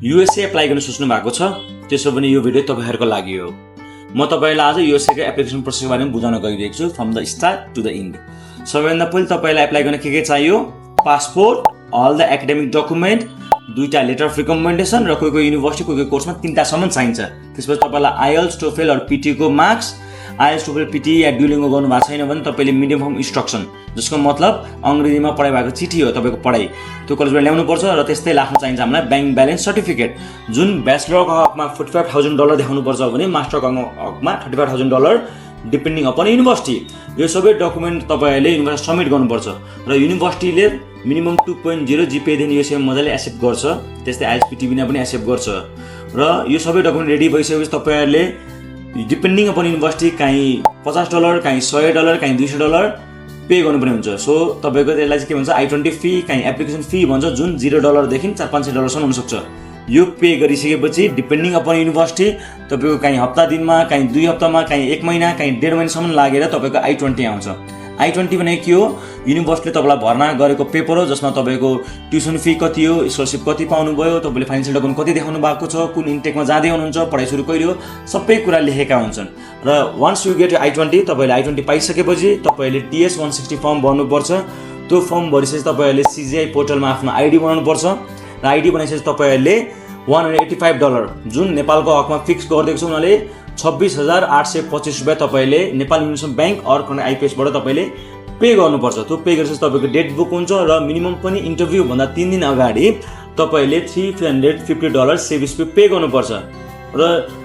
USA apply गर्न सोच्नु भएको छ त्यसो भने यो भिडियो तपाईहरुको लागि हो। म तपाईलाई आज युएसए को एप्लिकेसन प्रोसेसको बारेमा बुझाउन गइरहेको छु from the start to the end. सबैभन्दा पहिले तपाईलाई एप्लाई गर्न के चाहियो? Passport, all the academic document, दुईटा लेटर अफ रिकमेन्डेसन र कोही युनिभर्सिटी कोही कोर्समा तीनटा सम्म चाहिन्छ। त्यसपछि तपाईलाई आईएलटीएस, टोफेल र पीटी को मार्क्स, आईएलटीएस, टोफेल, पीटी या ड्युलिङ्गो गर्नु भएको छैन भने तपाईले मिडियम फर्म इन्स्ट्रक्सन, जसको मतलब अंग्रेजीमा पढाइ भएको चिठी हो तपाईको पढाइ, त्यो कलेजबाट ल्याउनु पर्छ। र त्यस्तै लाग्न चाहिन्छ हामीलाई बैंक ब्यालेन्स सर्टिफिकेट, जुन ब्याचलरको हकमा $45,000 देखाउनु पर्छ भने मास्टरको हकमा $35,000 डिपेन्डिङ अपन युनिभर्सिटी। यो सबै डकुमेन्ट तपाईले युनिभर्सिटी सबमिट गर्नुपर्छ र युनिभर्सिटीले मिनिमम 2.0 जीपीए देखि यो मजाले एक्सेप्ट गर्छ। त्यस्तै आईएसपीटी पनि एक्सेप्ट गर्छ। र यो सबै डकुमेन्ट रेडी भइसकेपछि तपाईहरुले डिपेन्डिङ अपन युनिभर्सिटी कहीँ $50, कहीँ $100, कहीँ $200 पे गर्नुपर्ने हुन्छ। सो तपाईको त्यसलाई चाहिँ के भन्छ I-20 फी, कहीँ एप्लिकेसन फी भन्छ, जुन $0 देखि $400-500 सम्म हुन सक्छ। यो पे गरिसकेपछि डिपेन्डिङ अपन युनिभर्सिटी तपाईको कहीँ हप्ता दिनमा, कहीँ 2 हप्तामा, कहीँ 1 महिना, कहीँ 1.5 महिनासम्म लागेर तपाईको I-20 आउँछ। I-20 भनेको के हो? युनिभर्सिटीले तपाईलाई भर्ना गरेको पेपर हो, जसमा तपाईको ट्युसन फी कति हो, स्कलरशिप कति पाउनुभयो, तपाईले फाइनान्शियल डकुमेन्ट कति देखाउनु भएको छ, कुन इन्टेकमा जाँदै हुनुहुन्छ, पढाइ सुरु कहिले हो, सबै कुरा लेखेका हुन्छन्। र वन्स यु गेट I-20, तपाईले I-20 पाइसकेपछि तपाईले TS-160 फर्म भर्नुपर्छ। त्यो फर्म भरिसकेपछि तपाईहरुले CGI पोर्टलमा आफ्नो आईडी बनाउनु पर्छ र आईडी बनाइसकेपछि तपाईहरुले $185, जुन नेपालको हकमा फिक्स गरिदिएको छ उनीले, 26,825 रुपैयाँ तपाईले नेपाल युनियन बैंक अर कुनै आईपीएस बाट तपाईले पे गर्नुपर्छ। त्यो पे गरेपछि तपाईको डेट बुक हुन्छ र मिनिमम पनि इन्टरभ्यु भन्दा 3 दिन अगाडि तपाईले $350 सर्भिस फी पे गर्नुपर्छ। र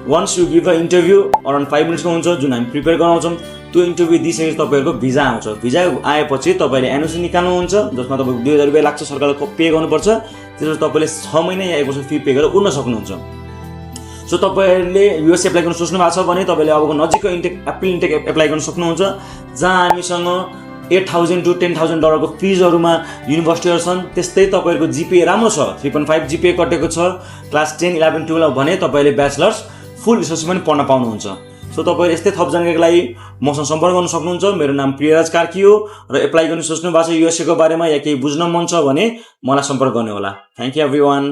once you give a interview around 5 मिनेट्सको हुन्छ, जुन हामी प्रिपेयर गराउँछौँ। त्यो इन्टरभ्यु दिइसकेपछि तपाईहरुको भिजा आउँछ। भिजा आएपछि तपाईले एनओसी निकाल्नुहुन्छ, जसमा तपाईको $2,000 लाग्छ, सरकारले पे गर्नुपर्छ। त्यसपछि तपाईले 6 महिना या 1 वर्ष फी पे गरेर उड्न सक्नुहुन्छ। सो तपाईहरुले युएस एप्लाई गर्न सोच्नु भएको छ भने तपाईले अबको नजिकको एप्रिल इन्टेक एप्लाई गर्न सक्नुहुन्छ, जहाँ हामीसँग $8,000 to $10,000 को फिजहरुमा युनिभर्सिटीहरु छन्। त्यस्तै तपाईहरुको जीपीए राम्रो छ, 3.5 जीपीए कटेको छ, क्लास 10, 11, 12 भने तपाईले ब्याचलर्स फुल स्कलरशिप पनि पढ्न पाउनुहुन्छ। सो तपाईहरु यस्तै थप जानकारीको लागि मसँग सम्पर्क गर्न सक्नुहुन्छ। मेरो नाम प्रियराज कार्की हो र एप्लाई गर्न सोच्नु भएको छ युएसए को बारेमा या केही बुझ्न मन छ भने मलाई सम्पर्क गर्नु होला। Thank you everyone.